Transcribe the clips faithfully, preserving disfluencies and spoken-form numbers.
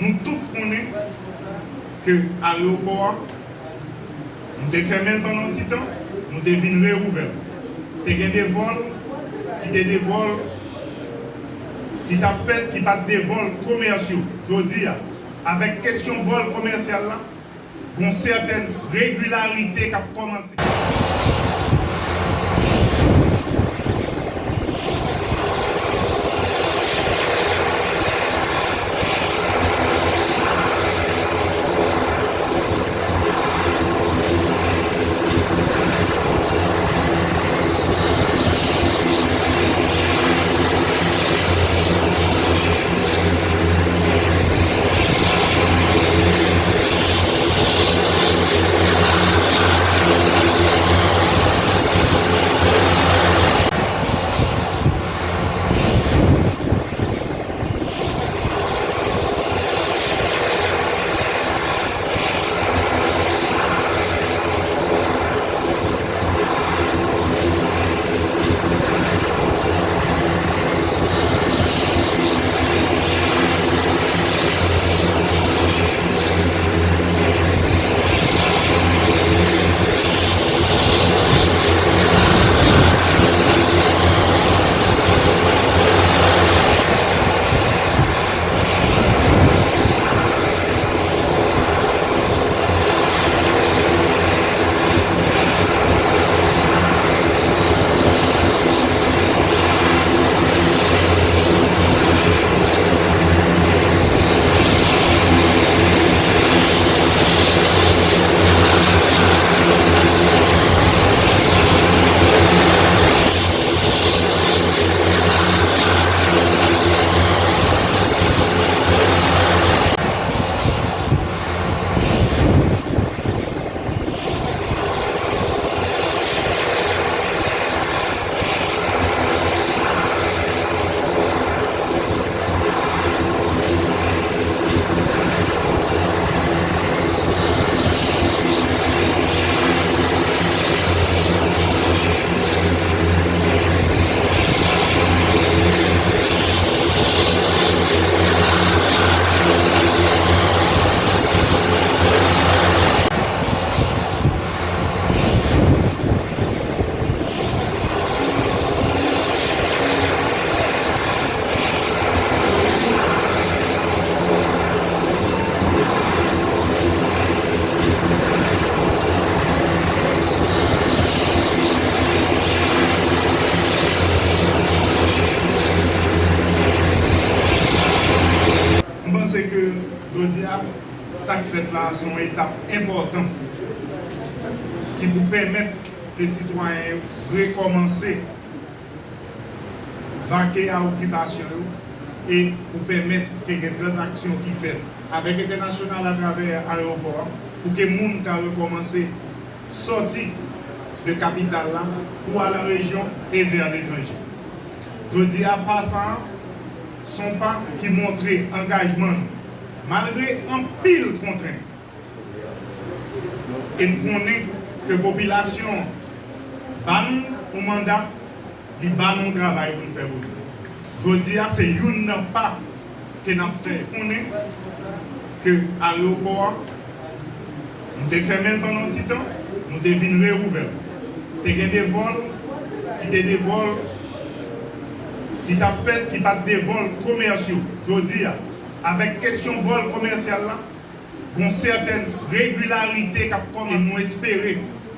Nou tout konnen ke ayewopò a, nou te fèmen l pandan yon ti tan, nou te vin reouvè l. Te gen de vòl ki te de vòl ki t ap fèt, ki pa t de vòl komèsyal. Jodi a, avèk kesyon vòl komèsyal la, gon sètèn regilarite k ap kòmanse. M panse ke jodi a, sa k fèt la, se yon etap enpòtan ki pou pèmèt ke sitwayen yo rekòmanse vake a okipasyon yo e pou pèmèt ke gen tranzaksyon ki fèt avèk entènasyonal atravè ayewopò a, pou ke moun ka rekòmanse sòti de kapital la pou al an rejyon e vè letranje. Jodi a, pa sa a, se yon pa ki montre angajman nou, malgre anpil kontrent. E n konnen ke popilasyon ba nou yon manda, li ba nou yon travay pou n fè pou li. Jodi a, se youn nan pa ke n ap fè konnen ke ayewopò a, nou te fèmen l pandan yon ti tan, nou te vin reouvè l. Te gen de vòl ki te de vòl ki t ap fèt, ki pa t de vòl komèsyal. Jodi a, avèk kesyon vòl komèsyal la, gon sètèn regilarite k ap kòmanse. E nou espere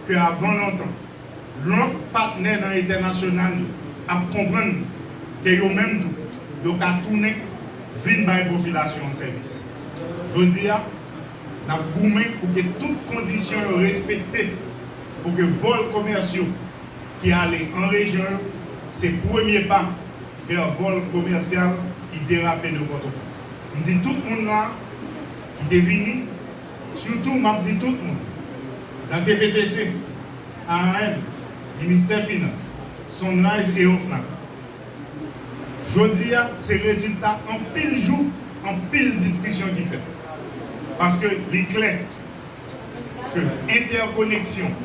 ke avan lontan, lòt patnè nan entènasyonal yo ap konprann ke yo menm tou, yo ka tounen vin bay popilasyon an sèvis. Jodi a, n ap goumen pou ke tout kondisyon yo respekte pou ke vòl komèsyal ki ale an rejyon yo, se premye pa vè vòl komèsyal ki derape de Pòtoprens. M di tout moun la ki te vini, sitou m ap di tout moun nan T P T C, A A M, Ministè Finans, Sunrise e OFNAC. Jodi a, se rezilta anpil jou, anpil diskisyon ki fèt. Paske li klè ke entèkoneksyon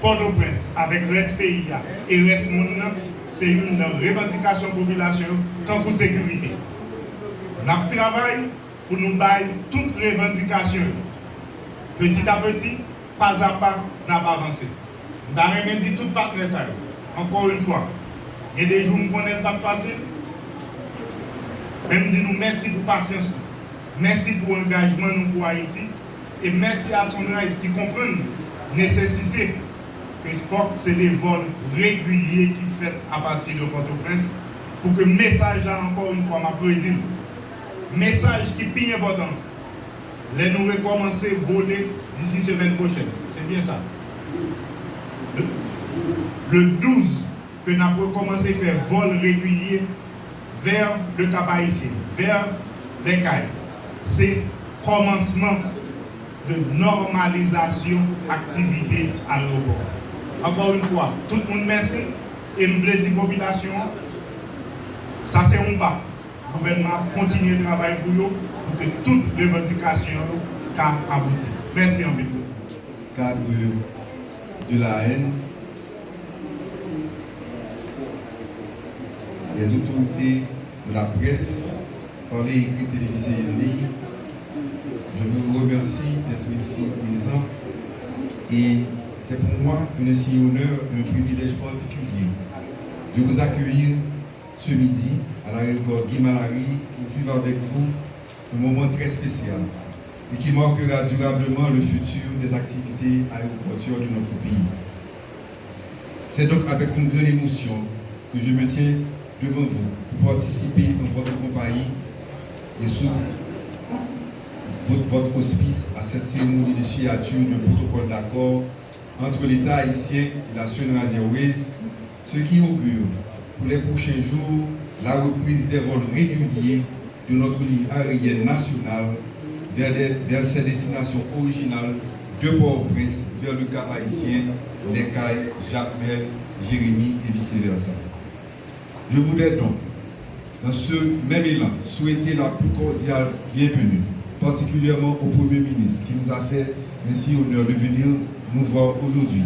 Pòtoprens avèk rès peyi a e rès monn nan, se youn nan revandikasyon popilasyon yo, tankou sekirite. N ap travay pou nou bay tout revandikasyon yo. Petit à petit, pas à pas, n ap avanse. M ta renmen di tout patnè sa yo, ankò yon fwa, gen de jou m konnen l p ap fasil, men m di nou mèsi pou pasyans nou, mèsi pou angajman nou pou Ayiti, e mèsi a Sunrise ki konprann nesesite ke fòk se de vòl regilye ki fèt apati de Pòtoprens pou ke mesaj la, ankò yon fwa, m ap redi l, mesaj ki pi enpòtan, lè nou rekòmanse vole disi semèn pwochèn, se byen sa, le, le douz, ke n ap rekòmanse fè vòl regilye vè le Cap Haïtien, vè lè kay. Se kòmansman de nòmalizasyon aktivite ayewopò. Ankò yon fwa, tout moun mèsi, e m vle di popilasyon an, sa se yon pa. Gouvènman ap kontinye travay pou yo, pou ke tout revandikasyon yo ka abouti. Mèsi anpil. Cadre de la haine, les autorités de la presse, parler, écrit, télévisé et en ligne, je vous remercie d'être ici présents et c'est pour moi un insigne honneur et un privilège particulier de vous accueillir ce midi à l'aéroport Guy Malary pour vivre avec vous un moment très spécial et qui marquera durablement le futur des activités aéroportuaires de notre pays. C'est donc avec une grande émotion que je me tiens devant vous pour participer en votre compagnie et sous votre, votre auspice à cette cérémonie de signature d'un protocole d'accord entre l'État haïtien et la Sunrise Airways, ce qui augure pour les prochains jours la reprise des vols réguliers de notre ligne aérienne nationale vers, des- vers ses destinations originales de Port-au-Prince vers le Cap Haïtien, Les Cayes, Jacmel, Jérémie et vice-versa. Je voudrais donc, dans ce même élan, souhaiter la plus cordiale bienvenue, particulièrement au Premier ministre qui nous a fait ainsi honneur de venir nous voir aujourd'hui,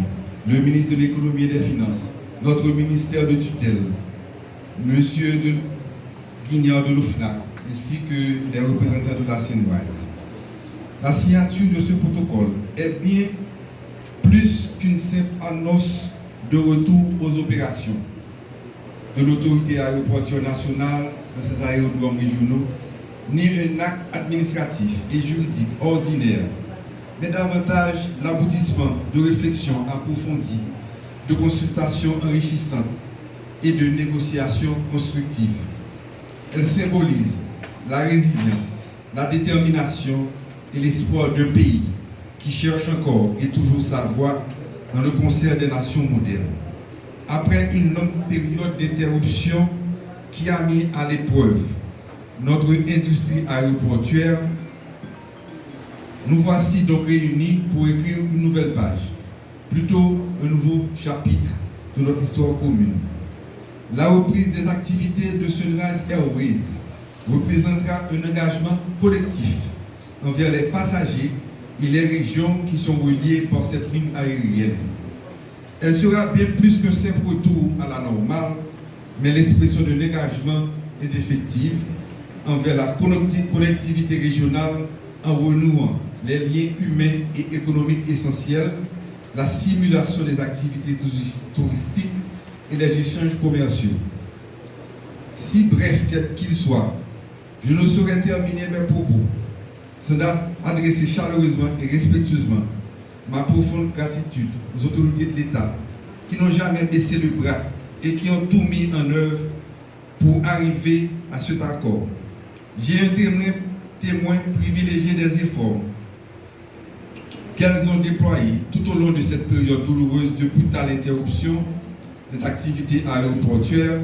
le ministre de l'Économie et des Finances, notre ministère de tutelle, Monsieur de Guignard de l'OFNAC, ainsi que les représentants de la Sunrise. La signature de ce protocole est bien plus qu'une simple annonce de retour aux opérations de l'autorité aéroportuaire nationale dans ses aérodromes régionaux, ni un acte administratif et juridique ordinaire, mais davantage l'aboutissemint de réflexions approfondies, de consultations enrichissantes et de négociations constructives. Elle symbolise la résilience, la détermination et l'espoir d'un pays qui cherche encore et toujours sa voie dans le concert des nations modernes. Après une longue période d'interruption qui a mis à l'épreuve notre industrie aéroportuaire, nous voici donc réunis pour écrire une nouvelle page, plutôt un nouveau chapitre de notre histoire commune. La reprise des activités de Sunrise Airways représentera un engagement collectif envers les passagers et les régions qui sont reliées par cette ligne aérienne. Elle sera bien plus qu'un simple retour à la normale, mais l'expression d'un engagement indéfectible envers la connecti- connectivité régionale en renouant les liens humains et économiques essentiels, la stimulation des activités touris- touristiques et les échanges commerciaux. Si bref qu'il soit, je ne saurais terminer mes propos sans adresser chaleureusement et respectueusement ma profonde gratitude aux autorités de l'État qui n'ont jamais baissé le bras et qui ont tout mis en œuvre pour arriver à cet accord. J'ai un témoin, témoin privilégié des efforts qu'elles ont déployés tout au long de cette période douloureuse de brutale interruption des activités aéroportuaires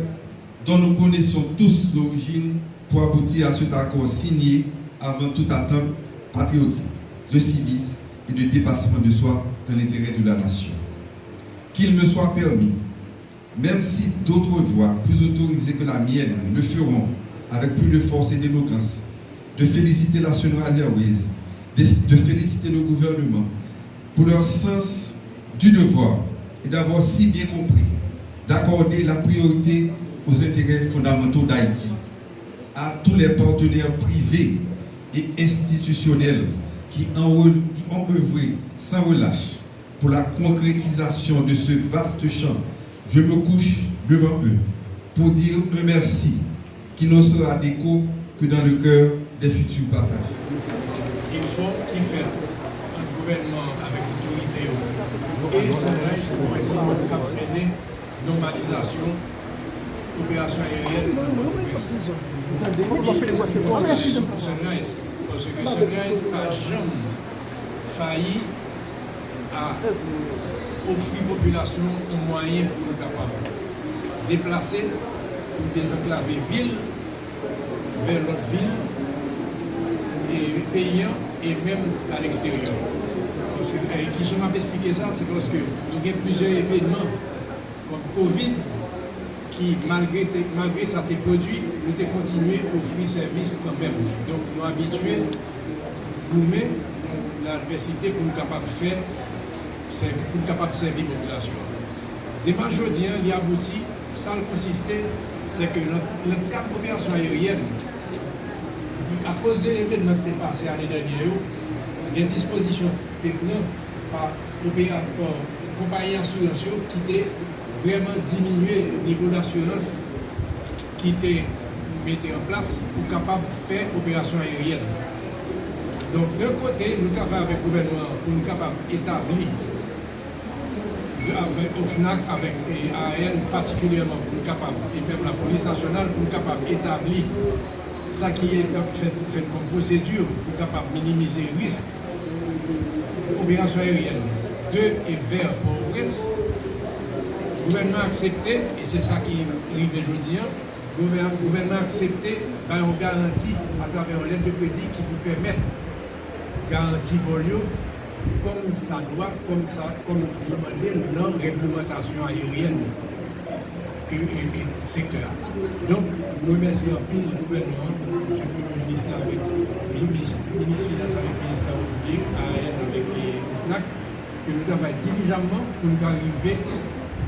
dont nous connaissons tous l'origine pour aboutir à cet accord signé avant toute attente patriotique, de civisme et de dépassement de soi dans l'intérêt de la nation. Qu'il me soit permis, même si d'autres voix plus autorisées que la mienne le feront avec plus de force et d'éloquence, de féliciter la Sunrise Airways, de, de féliciter le gouvernement pour leur sens du devoir et d'avoir si bien compris d'accorder la priorité aux intérêts fondamentaux d'Haïti, à tous les partenaires privés et institutionnels qui ont, qui ont œuvré sans relâche pour la concrétisation de ce vaste champ, je me couche devant eux pour dire un merci qui ne sera d'écho que dans le cœur des futurs passagers. Efò ki fèt ant gouvènman an avèk otorite yo e Sunrise pou ensi pou kapab mennen nòmalizasyon operasyon ayeryèn nan Pòtoprens. Li espesifikman pou Sunrise, paske Sunrise pa janm fayi a ofri popilasyon yon mwayen pou yo kapab deplase, pou dezanklave vil vè lòt vil e peyi an e menm aleksteryè. Paske, eh, kijan m ap eksplike sa? Se paske nou gen plizyè evenman kòm kovid ki, malgre te, malgre sa te pwodui, nou te kontinye ofri sèvis kanmenm. Donk, nou abitye goumen nan advèsite pou n kapab fè, sèvi, pou n kapab sèvi popilasyon an. Demach jodi an, li abouti, sa l konsiste, se ke nan, nan kad operasyon ayeryèn, akoz de evenman ki te pase ane dènye yo, gen dispozisyon ki te pran pa opera-, pa konpayi asirans yo ki te vrèman diminye nivo dasirans ki te mete an plas pou kapab fè operasyon ayeryèn. Donk, yon kote, nou travay avèk gouvènman an pou nou kapab etabli, avèk OFNAC, avèk, e, A A N patikilyèman, pou nou kapab, e menm lapolis nasyonal, pou nou kapab etabli sa ki ap fèt, fèt kòm pwosedi pou kapab minimize risk operasyon ayeryèn de e vè Pòtoprens. Gouvènman aksepte, e se sa ki rive jodi an, gouvè-, gouvènman aksepte bay yon garanti atravè yon lèt de kredi ki pou pèmèt garanti vòl yo kòm sa dwa, kòm sa, kòm yo mande l nan règlemantasyon ayeryèn ke, e, e, sektè a. Donk, m remèsye anpil gouvènman an, mesye Premye Minis la avèk minis, minis finans avèk minis travay piblik, A A N avèk, e, OFNAC, ke nou travay dilijamman pou n ka rive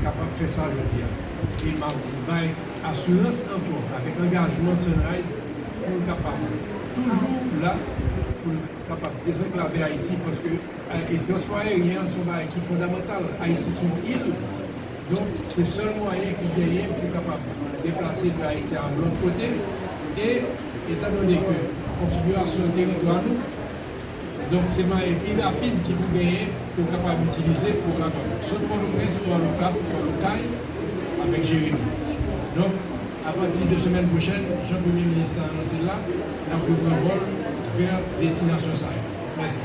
kapab fè sa jodi a. E m ap bay asirans ankò avèk angajman Sunrise pou n kapab toujou la pou n kapab dezanklave Ayiti, paske, e, transpò ayeryen an se yon bagay ki fondamantal. Ayiti se yon il, donk se sèl mwayen ki genyen pou kapab deplase de Ayiti a lòt kote. E etandone ke konfigirasyon teritwa nou, donk se mwayen pi rapid ki pou genyen pou kapab itilize pou kapab sot Pòtoprens pou al Okap, pou al Okay avèk Jeremi. Donk, apati de semèn pwochèn, jan Premye Minis la anonse l la, n ap reprann vòl vè destinasyon sa yo. Mèsi.